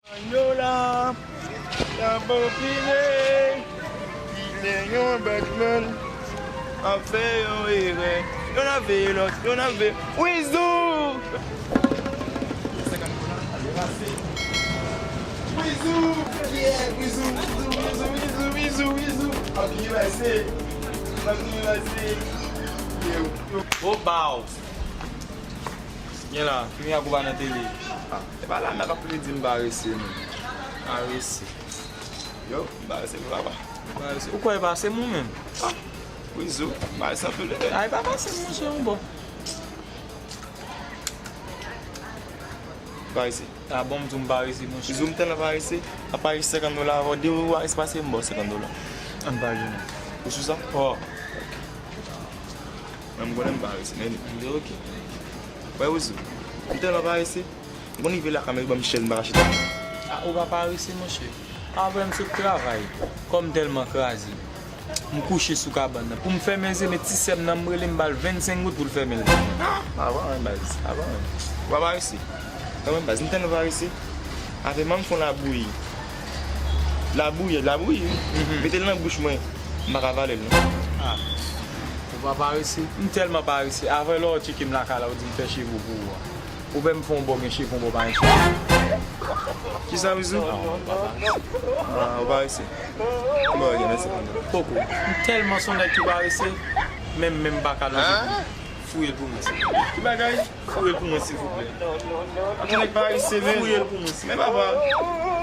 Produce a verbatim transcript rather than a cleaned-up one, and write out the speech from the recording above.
Yo la, y ap anpile. Kilè yon batman ap fè yon erè. Yonn ap veye lòt, yonn ap veye. Wizou! Wizou! Yeah, Wizou, Wizou, Wizou, Wizou, Wizou, Wizou. Ap veye pase. Ap veye pase. Yo, yo. Obaw! Gen la, ki mirak ou pa nan tele? Ah, e pa la mè k ap plede di m parese, non. Parese. Yo, m parese vre, papa. Parese. Ou kwè e pase m ou menm? Ah, Wizou, m parese anpil, tete. Ay, pa pase m, monchè, yon bò. Parese. Ah bon, m di w m parese, monchè. Wizou, m tèlman parese. A pa jis senkant dola avè w, depi w parese pase m, m ba w senkant dola. Ann pa jwenn. Ou sou sa? Oh. Mwen, m konnen m parese, men. M di, ok. Wè, Wizou, m tèlman parese, m konn rive lakay mwen, ban m chèz, m pa ka chita. Ah, ou pa parese, monchè. Apre m sot travay, kò m tèlman kraze, m kouche sou kabann nan. Pou m fèmen zye, men ti sè m nan, m rele, m ba l vennsenk goud pou l fèmen l. Ah, pa anyen, baz, pa anyen. Ou pa parese. Kanmenm, baz, m tèlman parese. Apre m fè yon labouyi. Labouyi, labouyi, wi. Mhm. Mete l nan bouch mwen, m pa ka vale l, non. Ah. Ou pa parese? M tèlman parese. Apre lè w tcheke m lakay la, ou di m fè cheve w pou ou a. Ou wè m fè yon bò, gen cheve yon bò pa gen cheve. Kisa, Wizou? Non, ou pa parese. Ah, ou parese. Bon, ok, mèsi, Fernando. Poko. M tèlman se yon nèg ki parese, menm, menm pa ka lonje pou mwen. Fouye l pou mwen, silvouplè. Ki bagay? Fouye l pou mwen, silvouplè. Ap yon nèg parese, men. Fouye l pou mwen, silvouplè. Men papa.